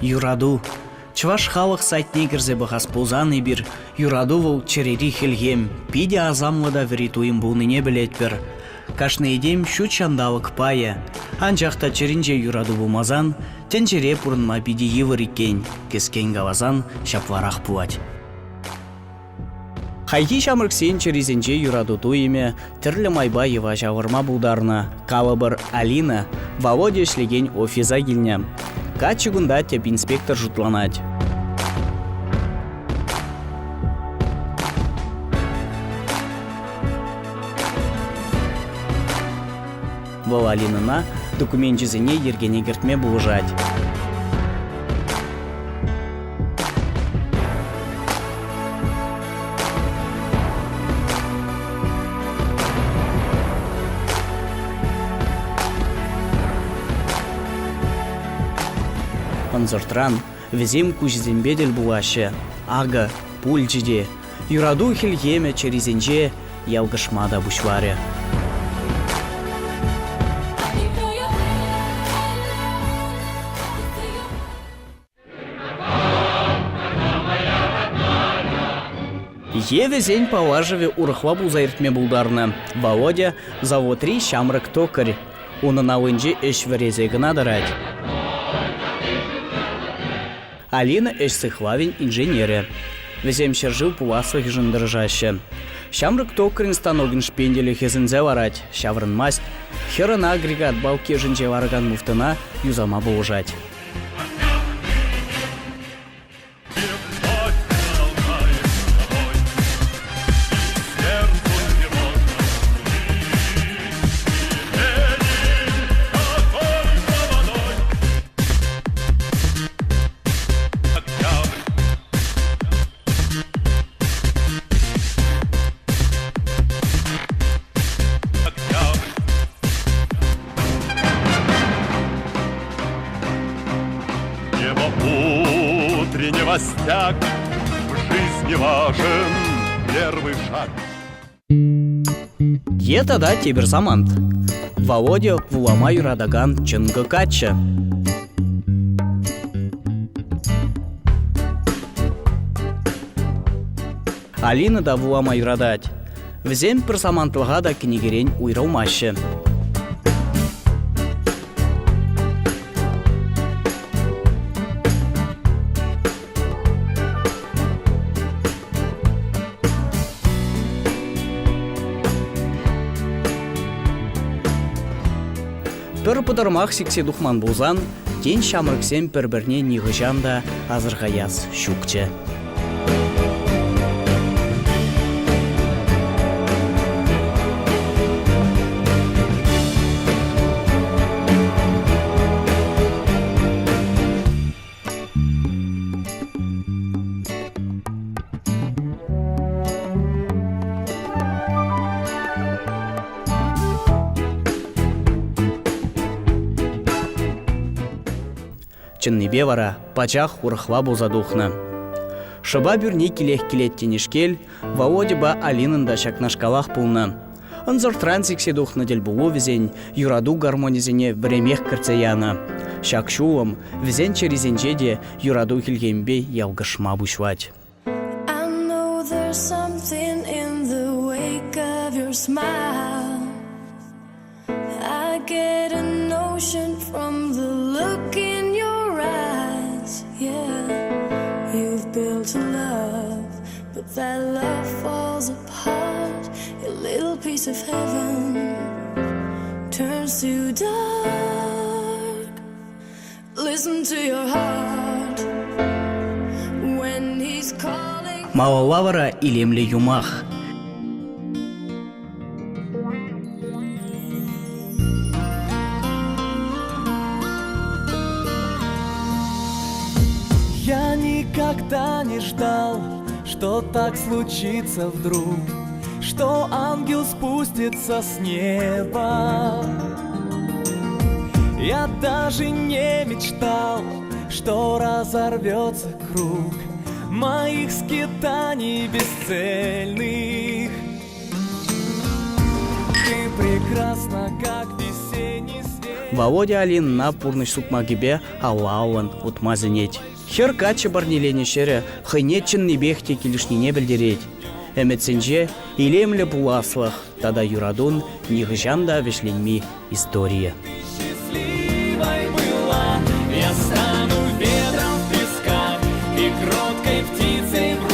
Юрату. Чӑваш халӑх сайтне кӗрсе пӑхас пулсан эпир юрату вӑл чӗрери хӗлхем, питӗ асамлӑ та вӗри туйӑм пулнине пӗлетпӗр. Кашни этем ҫут ҫанталӑк пайӗ. Анчах та чӗринче юрату пулмасан тӗнчере пурӑнма питӗ йывӑр иккен, кӗскен каласан ҫапларах пулать. Хайхи ҫамрӑксен чӗрисенче юрату туйӑмӗ тӗрлӗ майпа йӑва ҫавӑрма пултарнӑ. Калӑпӑр, Алина Володя ӗҫлекен офиса килнӗ. Каччӑ кунта тӗп инспектор шутланать. Вӑл Алинӑна докуменчӗсене йӗркене кӗртме пулӑшать. Ӑнсӑртран вӗсем куҫӗсемпе тӗл пулаҫҫӗ. Акӑ, пулчӗ те. Юрату хӗлхемӗ чӗрисенче ялкӑшма та пуҫларӗ. Е вӗсен паллашӑвӗ урӑхла пулса иртме пултарнӑ. Володя заводри ҫамрӑк токарь. Унӑн аллинче ӗҫ вӗресе кӑна тӑрать. Алина ӗҫ сыхлавӗн инженерӗ. Вӗсем ҫӗршыв пуласлӑхӗшӗн тӑрӑшаҫҫӗ. Ҫамрӑк токарӗн станокӗн шпенделӗ хӗсӗнсе ларать, ҫаврӑнмасть. Хӗр ӑна агрегат балки ӑшӗнче ларакан муфтӑна юсама пулӑшать. Небо утреннего стяг, В жизни важен первый шаг. Е тата тепӗр самант. Володя вулама юратакан чӑнкӑ каччӑ. Алина та вулама юратать. Вӗсем пӗр самантлӑха та кӗнекерен уйрӑлмаҫҫӗ. Пӗр пӑтӑрмах сиксе тухман пулсан, тен, ҫамрӑксем пӗр-пӗрне нихӑҫан та асӑрхаяс ҫукчӗ. Чӑннипе вара пачах урӑхла пулса тухнӑ. Шӑпа пӳрни килех килет тенешкел, Володьӑпа Алинӑн та ҫакнашкалах пулнӑ. Ӑнсӑртран сиксе тухнӑ тӗлпулу вӗсен юрату гармонӗсене вӗремех кӗртсе янӑ. Ҫак ҫулӑм вӗсен чӗрисенче те юрату хӗлхемпе ялкӑшма пуҫлать. I know there's something in the wake of your smile. I get a notion from the look in your eyes. Yeah, you've built a love, but that love falls apart. Your little piece of heaven turns to dark. Listen to your heart when he's calling. Малалла вара илемлӗ юмах. Я никогда не ждал, что так случится вдруг, Что ангел спустится с неба. Я даже не мечтал, что разорвется круг Моих скитаний бесцельных. Ты прекрасна, как весенний свет. Володя Алинӑна пурнӑҫ сукмакӗпе алла-аллӑн утма сӗнет. Хӗр каччӑ парнеленӗ ҫӗрӗ хӑйне чӑннипех те килӗшнине пӗлтерет. Ӗмӗтсенче илемлӗ пуласлӑх тата юратун нихӑҫан та вӗҫленми историйӗ. Счастливой была, я стану ветром в песках и кроткой птицей в.